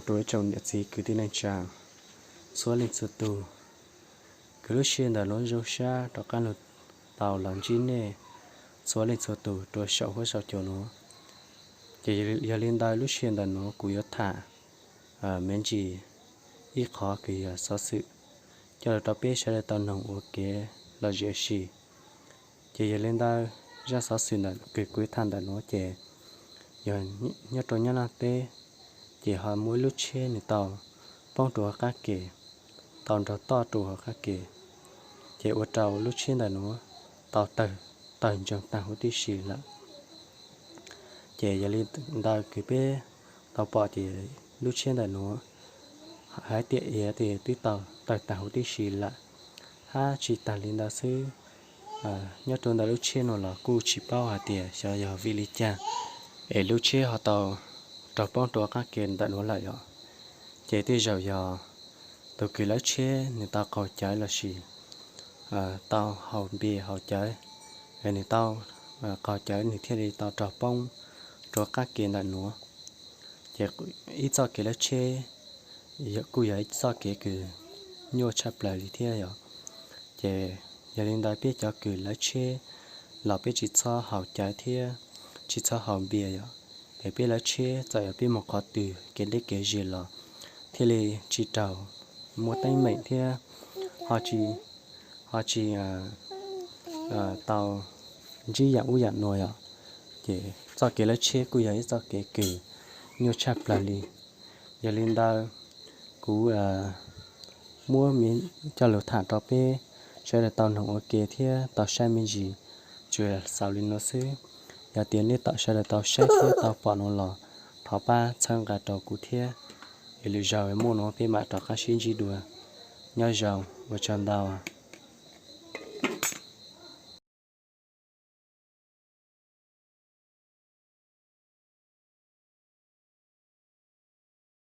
Rau ib tsoom niam txiv kwv tij neej tsa txhua leej txhua tus, kuv lub sij hawm ntawm nuav zoo sab rov qaab lug tau los ntsib nej txhua leej txhua tus rua saum huab saum cua nuav. Ces yog li ntawd lub sij hawm ntawm nuav kuv yuav tham me ntsis ib qhov kws yog xov xwm coj lug rau peb sawv daws tau noog ua kev lom zem ua si. Ces yog li ntawd zaj xov xwm ntawm kws kuv tham ntawm nuav ces yog nyob rua Nyab Laaj teb, ces ho muaj ib lub tsheb nwg tau poob rua qab ke, tau nrug toj rua qab ke, ces ua rau lub tsheb ntawm nuav tau tawg ntsoog taag huv tib si lawm. Ces yog li ntawd kws peb tau pom ces lub tsheb ntawm nuav hais tias iav tes twb tau tawg taag huv tib si lawm, hab tsi taag li ntawd xwb, nyob rua ntawm lub tsheb nuav los kuj tsi paub hais tias xyov yog vim li cas es lub tsheb ho tau raug poob rua qab ke ntawm nuav lawm yom. Ces tej zaum yog tug kws lawv tsheb nwg tau qaug cawv lossis tau haus npias haus cawv, nwg tau qaug cawv nwg thiaj li tau raug poob rua qab ke ntawm nuav. Ces ib txoj kev lawv tsheb kuj yog ib txoj kev kws nyuaj tshaj plawg li thiab yom. Ces yog li ntawd peb cov kws lawv tsheb los peb tsi txhob haus cawv thiab tsi txhob haus npias yom. Es peb lawv tsheb txawm yog peb moog qhov twg kev deb kev zig los thiaj li tsi raug muaj teeb meem thiab ho tsi tau ntsib yaam ub yaam nuav yom. Ces txoj kev lawv tsheb kuj yog ib txoj kev kws nyuaj tshaj plawg li. Yog li ntawd kuv muab coj lug tham rua peb sawv daws tau noog ua ke thiab tau saib me ntsis, tsuas xaus li nuav xwb. Yog tias nej tau sawv daws tau saib thiab tau pom nuav los thov pab txhawb nqa rua kuv thiab. Es lwm zaug muaj nuav peb maam rov qab sib ntsib dua. Nyob zoo, ua tsaug ntau.